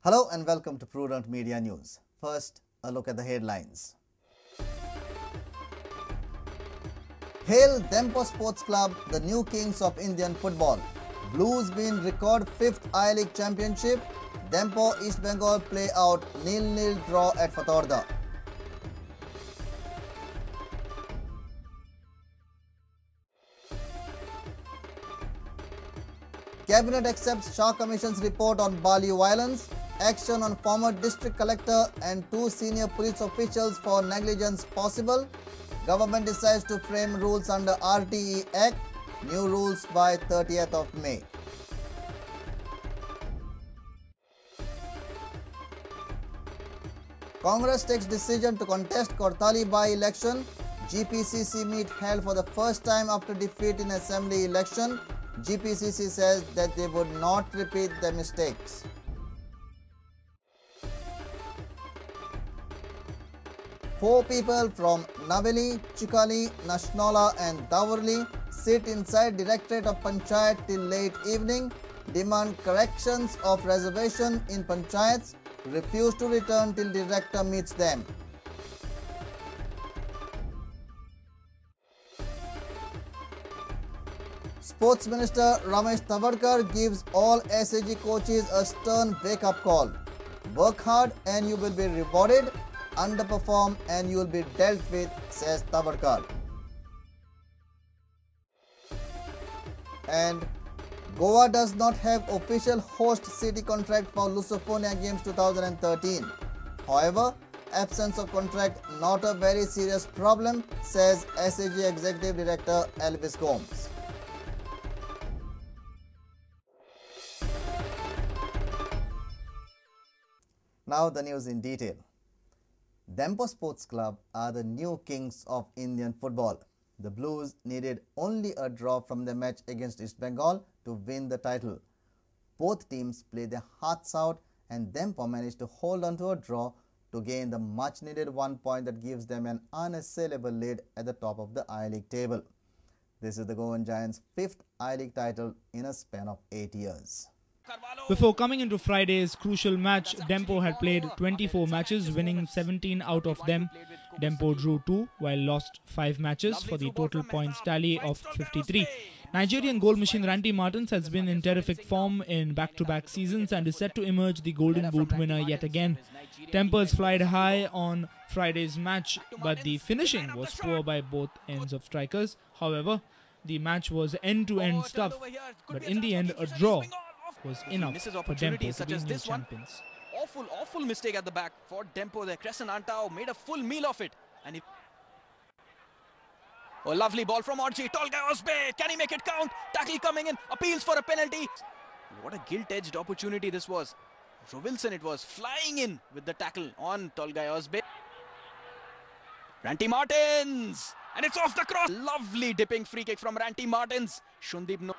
Hello and welcome to Prudent Media News. First, a look at the headlines. Hail Dempo Sports Club, the new kings of Indian football. Blues win record 5th I-League Championship. Dempo East Bengal play out 0-0 draw at Fatorda. Cabinet accepts Shah Commission's report on Bali violence. Action on former district collector and 2 senior police officials for negligence possible. Government decides to frame rules under RTE Act. New rules by 30th of May. Congress takes decision to contest Cortalim by-election. GPCC meet held for the first time after defeat in assembly election. GPCC says that they would not repeat their mistakes. Four people from Naveli, Chikali, Nashnola and Davorli sit inside Directorate of Panchayat till late evening, demand corrections of reservation in panchayats, refuse to return till director meets them. Sports Minister Ramesh Tawadkar gives all SAG coaches a stern wake-up call. Work hard and you will be rewarded. Underperform and you will be dealt with, says Tawadkar. And Goa does not have official host city contract for Lusofonia Games 2013. However, absence of contract not a very serious problem, says SAG Executive Director Elvis Gomes. Now the news in detail. Dempo Sports Club are the new kings of Indian football. The Blues needed only a draw from their match against East Bengal to win the title. Both teams played their hearts out and Dempo managed to hold on to a draw to gain the much needed 1 point that gives them an unassailable lead at the top of the I-League table. This is the Goan Giants' 5th I-League title in a span of 8 years. Before coming into Friday's crucial match, Dempo had played 24 matches, winning 17 out of them. Dempo drew 2 while lost 5 matches for the total points tally of 53. Nigerian goal machine Ranty Martins has been in terrific form in back-to-back seasons and is set to emerge the Golden Boot winner yet again. Tempers flied high on Friday's match, but the finishing was poor by both ends of strikers. However, the match was end-to-end stuff, but in the end a draw was enough for Dempo to be new champions. Awful, awful mistake at the back for Dempo there. Crescent Antao made a full meal of it. And he... Oh, lovely ball from Orji. Tolgay Ozbey. Can he make it count? Tackle coming in. Appeals for a penalty. What a gilt-edged opportunity this was. Rovilson it was, flying in with the tackle on Tolgay Ozbey. Ranty Martins. And it's off the cross. Lovely dipping free kick from Ranty Martins. Shundip no.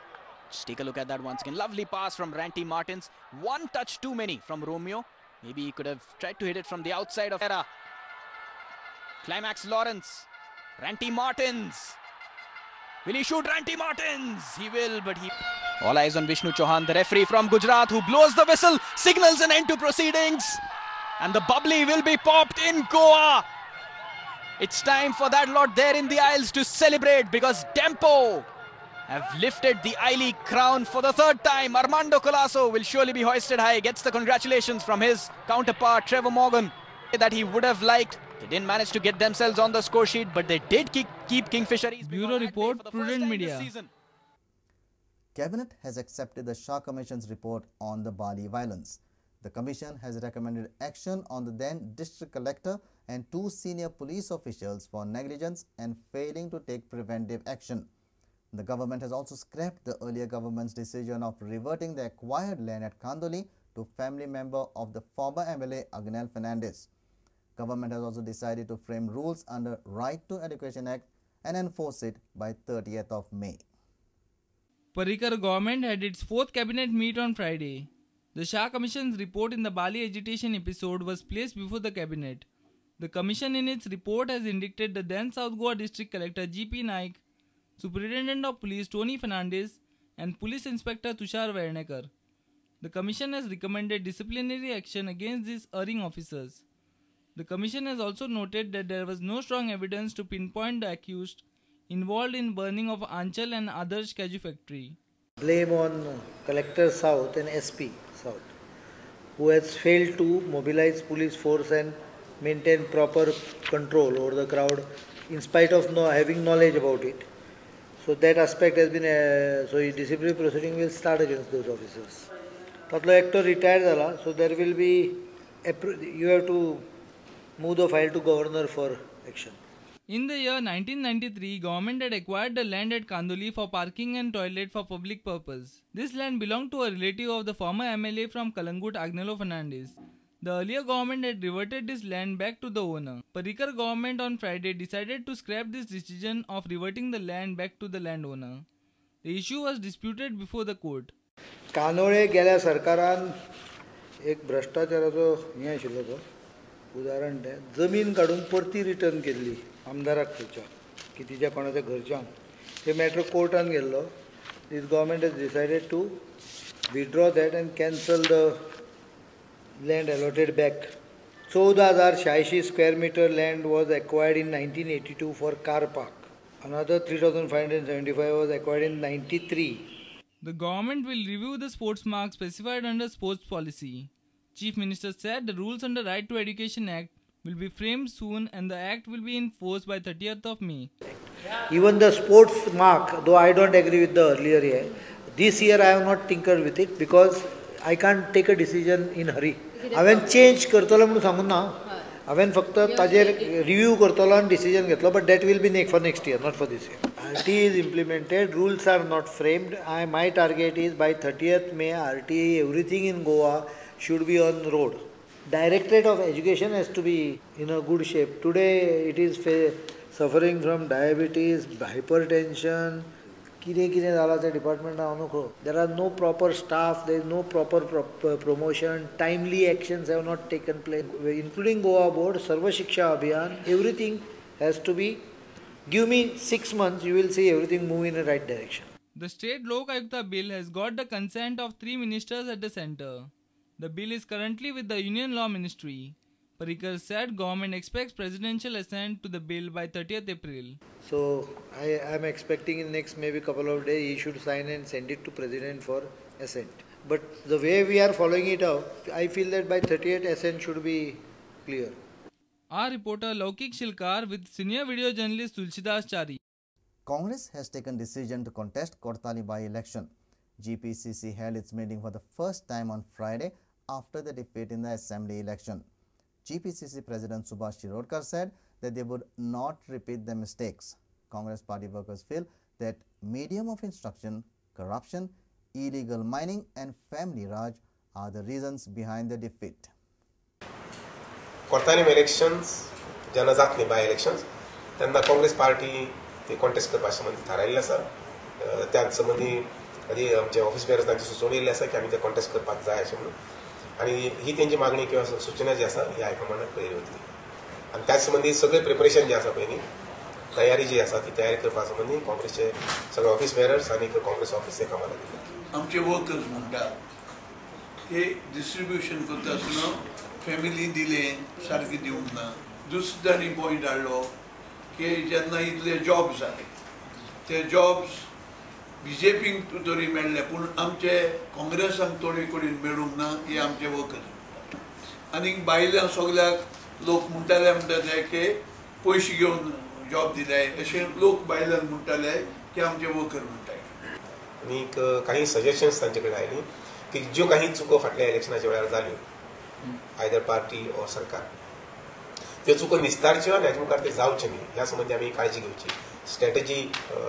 Just take a look at that once again. Lovely pass from Ranty Martins. One touch too many from Romeo. Maybe he could have tried to hit it from the outside of Era. Climax Lawrence. Ranty Martins. Will he shoot Ranty Martins? He will, but he... All eyes on Vishnu Chauhan, the referee from Gujarat, who blows the whistle, signals an end to proceedings. And the bubbly will be popped in Goa. It's time for that lot there in the aisles to celebrate because Dempo have lifted the I-League crown for the third time. Armando Colasso will surely be hoisted high. Gets the congratulations from his counterpart Trevor Morgan that he would have liked. They didn't manage to get themselves on the score sheet, but they did keep Kingfisher East. Bureau Report, Prudent Media. Cabinet has accepted the Shah Commission's report on the Bali violence. The Commission has recommended action on the then district collector and 2 senior police officials for negligence and failing to take preventive action. The government has also scrapped the earlier government's decision of reverting the acquired land at Kandoli to family member of the former MLA Agnel Fernandez. Government has also decided to frame rules under Right to Education Act and enforce it by 30th of May. Parrikar government had its 4th cabinet meet on Friday. The Shah Commission's report in the Bali agitation episode was placed before the cabinet. The commission in its report has indicted the then South Goa District Collector G.P. Naik, Superintendent of Police Tony Fernandez and Police Inspector Tushar Vernekar. The commission has recommended disciplinary action against these erring officers. The commission has also noted that there was no strong evidence to pinpoint the accused involved in burning of Anchal and Adarsh Cashew factory. Blame on Collector South and SP South, who has failed to mobilize police force and maintain proper control over the crowd in spite of having knowledge about it. So that aspect has been, so disciplinary proceeding will start against those officers. Tatlo actor retired zala, so there will be, you have to move the file to governor for action. In the year 1993, government had acquired the land at Kandoli for parking and toilet for public purpose. This land belonged to a relative of the former MLA from Kalangut, Agnelo Fernandes. The earlier government had reverted this land back to the owner. Parrikar government on Friday decided to scrap this decision of reverting the land back to the landowner. The issue was disputed before the court. Candolim गेल्या सरकारान एक भ्रष्टाचाराचो हें आशिल्लो तो उदाहरण तें जमीन काडून परती रिटर्न केल्ली आमदाराक थंयच्या की तिच्या कोणाच्या घरच्यान हे मॅटर कोर्टान गेल्लो. This government has decided to withdraw that and cancel the land allotted back. 14,086 square meter land was acquired in 1982 for car park. Another 3,575 was acquired in 93. The government will review the sports mark specified under sports policy. Chief Minister said the rules under Right to Education Act will be framed soon and the act will be in force by 30th of May. Even the sports mark, though I don't agree with the earlier year, this year I have not tinkered with it because I can't take a decision in hurry. हांवें change करतलो म्हणून सांगून ना, हांवें फक्त ताजेर review करतलो आनी डिसिजन घेतलो, but that will be for next year, not for this year. RTE is implemented, rules are not framed. My target is by 30th May, RTE, everything in Goa should be on road. Directorate of Education has to be in a good shape. Today it is suffering from diabetes, hypertension, कितें कितें जालां त्या डिपार्टमेंटान हांव नको. There are no proper staff, there is no proper promotion, timely actions have not taken place, including Goa board, Sarva Shiksha Abhiyan, everything has to be. Give me 6 months, you will see everything move in the right direction. The state Lok Ayukta bill has got the consent of 3 ministers at the centre. The bill is currently with the Union Law Ministry. Parrikar said government expects presidential assent to the bill by 30th April. So I am expecting in next maybe couple of days he should sign and send it to president for assent. But the way we are following it up, I feel that by 30th assent should be clear. Our reporter Laukik Shilkar with senior video journalist Tulsidas Chari. Congress has taken decision to contest Cortalim by-election. GPCC held its meeting for the first time on Friday after the defeat in the assembly election. GPCC President Subhash Shirodkar said that they would not repeat the mistakes. Congress party workers feel that medium of instruction, corruption, illegal mining and family raj are the reasons behind the defeat. Cortalim elections, जेन्ना जातली बाय elections तेन्ना Congress party ते contest करपा संबंदी थारायल्लें आसा. त्या संबंदी आदी आमचे ऑफिस बेरर्स तांची सुचोवणी येयल्ली आसा की आमी ते कॉन्टेस्ट करपाक जाय अशें म्हणून, आनी ही तेंची मागणी किंवा सुचना जी आसा ही हायकमांडाक पयली वतली आनी त्या संबंदी सगळें प्रिपरेशन जें आसा पयलीं तयारी जी आसा ती तयारी करपा संबंदी काँग्रेसचे सगळे ऑफिस बेरर्स आनी काँग्रेस ऑफिस हे कामाक लागले. आमचे वर्कर्स म्हणटात हे डिस्ट्रिब्युशन करता आसतना फॅमिली दिलें सारकें दिवंक ना. दुसरो तांणी पॉयंट हाडलो की जेन्ना इतले जॉब्स जाले ते जॉब्स बीजेपीक तरी मेळ्ळे पूण आमचे काँग्रेसाक थोडे कडेन मेळूंक ना हे आमचे वर्कर्स म्हणटात. आनी भायल्या सगल्याक लोक म्हणटाले म्हणटा ते की पयशे घेवन जॉब दिले अशें लोक भायल्यान म्हणटाले की आमचे वर्कर म्हणटाले. आनी काही सजेशन्स तांचे कडेन आयली की ज्यो काही चुको फाटल्या इलेक्शनाच्या वेळार जाल्यो आयदर पार्टी ऑर सरकार त्यो चुको निस्तारच्यो आनी हाचे मुखार ते जावचे न्ही ह्या संबंदी आमी काळजी घेवची, स्ट्रॅटजी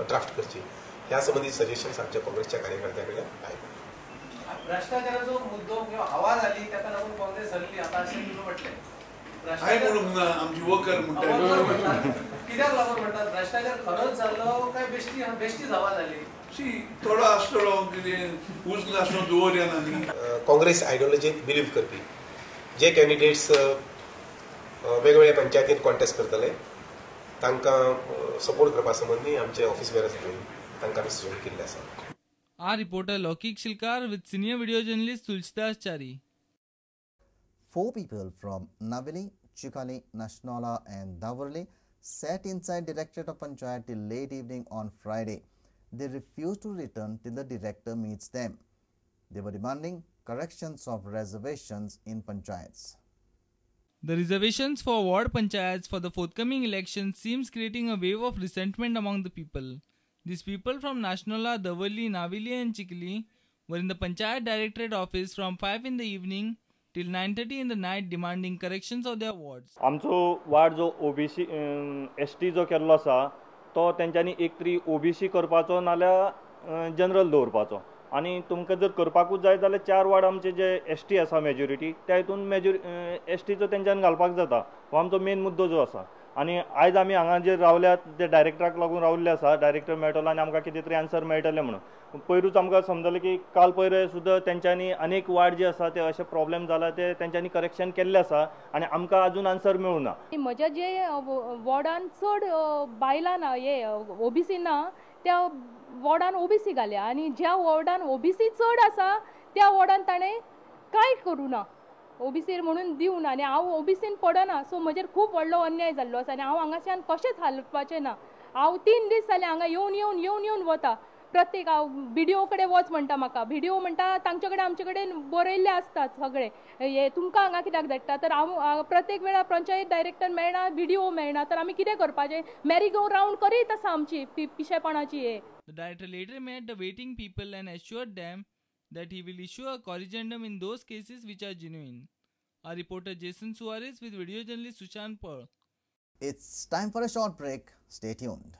ड्राफ्ट करची ह्या संबंदी सजेशन्स आमच्या काँग्रेसच्या कार्यकर्त्या कडल्यान आयले. भ्रष्टाचाराचो मुद्दो किंवा हवा जाली ताका लागून काँग्रेस हरली आता अशें तुमी म्हटलें. हांवें म्हणूंक ना, आमची वर्कर म्हणटा. कित्याक लागून म्हणटात भ्रष्टाचार खरोच जाल्लो काय बेश्टी बेश्टीच हवा जाली? सी थोडो आसतलो कितें उज नासलो दवरया ना न्ही. काँग्रेस आयडियोलॉजींत बिलीव करपी जे कॅन्डिडेट्स वेगवेगळ्या पंचायतीन कॉन्टेस्ट करतले तांकां सपोर्ट करपा संबंदी आमचे ऑफिस बेरर्स तांकां आमी सुचोवणी केल्ली आसा. Our reporter Lokik Shilkar with senior video journalist Tulsidas Chari. 4 people from Navili, Chikhali, Nasnola and Davorli sat inside Directorate of Panchayat till late evening on Friday. They refused to return till the director meets them. They were demanding corrections of reservations in panchayats. The reservations for ward panchayats for the forthcoming election seems creating a wave of resentment among the people. These people from Nasnola, Davorli, Navili and Chikhali were in the Panchayat Directorate office from 5 in the evening till 9:30 in the night demanding corrections of their wards. आमचो ward जो OBC ST जो केल्लो आसा तो तेंच्यांनी एक तरी OBC करपाचो नाल्यार जनरल दवरपाचो आनी तुमकां जर करपाकूच जाय जाल्यार 4 वार्ड आमचे जे एसटी आसा मेजॉरिटी त्या हितून एसटीचो तेंच्यांनी घालपाक जाता. हो आमचो मेन मुद्दो जो आसा आनी आयज आमी हांगा जे रावल्यात ते डायरेक्टराक लागून रावल्ले आसा. डायरेक्टर मेळटलो आनी आमकां कितें तरी आन्सर मेळटलें म्हणून पयरूच आमकां समजलें की काल पयर सुद्दां तेंच्यांनी अनेक वार्ड जे आसा ते अशे प्रॉब्लेम जाला ते तेंच्यांनी करेक्शन केल्ले आसा आनी आमकां अजून आन्सर मेळूं ना. म्हज्या जे वॉर्डान चड बायलां ना, हे ओबीसी ना, त्या वॉर्डान ओबीसी घाल्या आनी ज्या वॉर्डान ओबीसी चड आसा त्या वॉर्डान ताणें कांय करूं ना, ओबीसी म्हणून दिवना आनी हांव ओबीसीन पडना. सो म्हजेर खूब व्हडलो अन्याय जाल्लो आसा आनी हांव हांगाच्यान कशेंच हालपाचें ना. हांव 3 दीस जाले हांगा येवन येवन येवन येवन वता. प्रत्येक हांव बीडीओ कडेन वच म्हणटा म्हाका, बीडीओ म्हणटा तांचे कडेन आमचे कडेन बरयल्ले आसतात सगळे, हे तुमकां हांगा कित्याक धाडटा. तर हांव प्रत्येक वेळार पंचायत डायरेक्टर मेळना, बीडीओ मेळना, तर आमी कितें करपाचें? मॅरी गो रावंड करीत आसा आमची पिशेपणाची. हे The director later met the waiting people and assured them that he will issue a corrigendum in those cases which are genuine. Our reporter Jason Suarez with video journalist Sushant Pearl. It's time for a short break. Stay tuned.